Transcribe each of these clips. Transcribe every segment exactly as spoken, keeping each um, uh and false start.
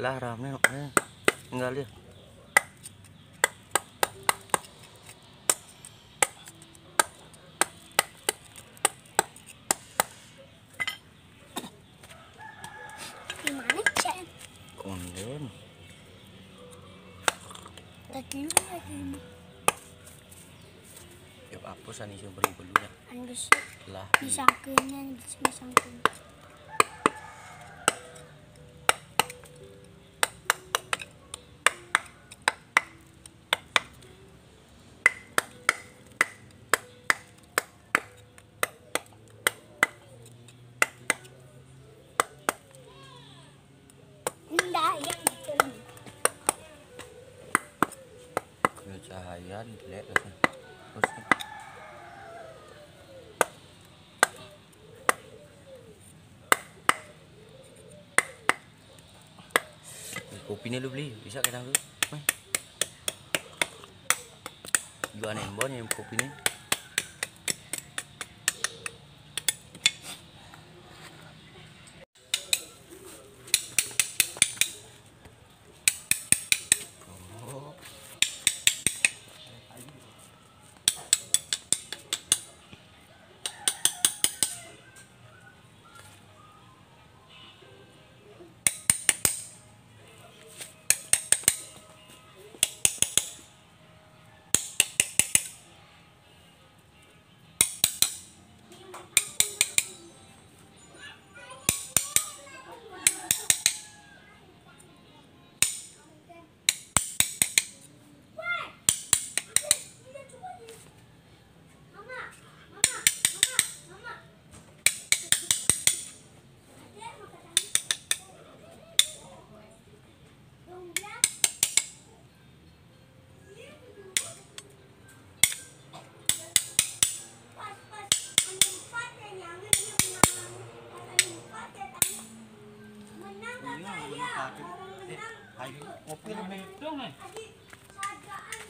Ah, rame kok, eh. Tinggal dia. Di mana, Cen? Konden. Tadi lu lihat ini. Ya apa sani sing beri belu ya? Anu sih. Lah. Disangkene, disangkene. Enggak, yang gitu. Kena cahaya ni jelek lah. Terus ni. Kopi ni lu beli, bisa kadang tu. Meh. Juga aneh bon yang kopi ni.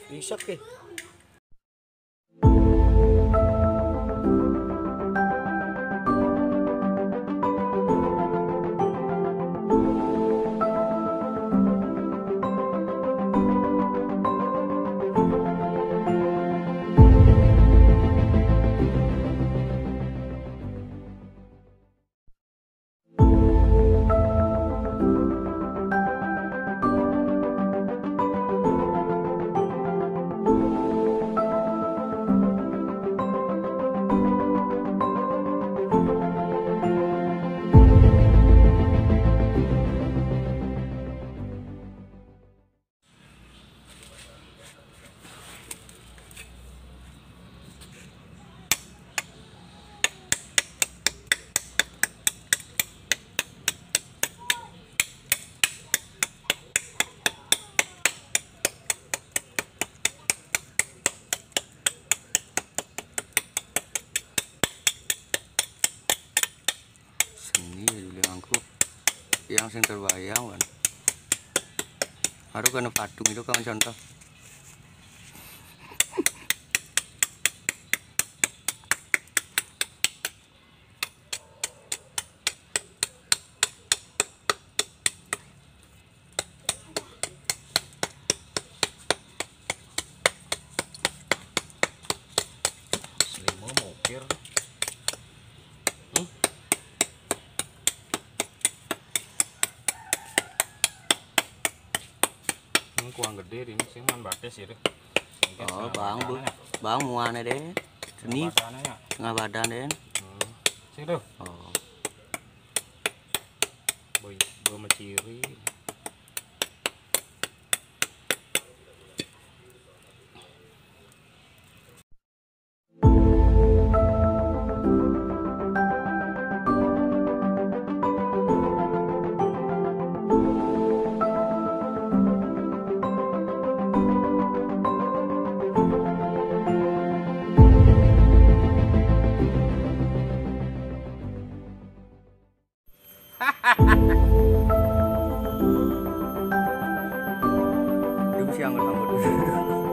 Bisa ke? Seni dulu angku yang sing terbayang kan. Harus kena patung itu kan contoh. Selimo mokir. Hmm? Ini kuang gede ini sing man batis ya. Oh, bang, bu, bang muane deh. Seni. Badannya ya. Tengah badan deh. Hmm. Sing tuh. Oh. Boy, gua meciri. Dia mesti angkut-angkut.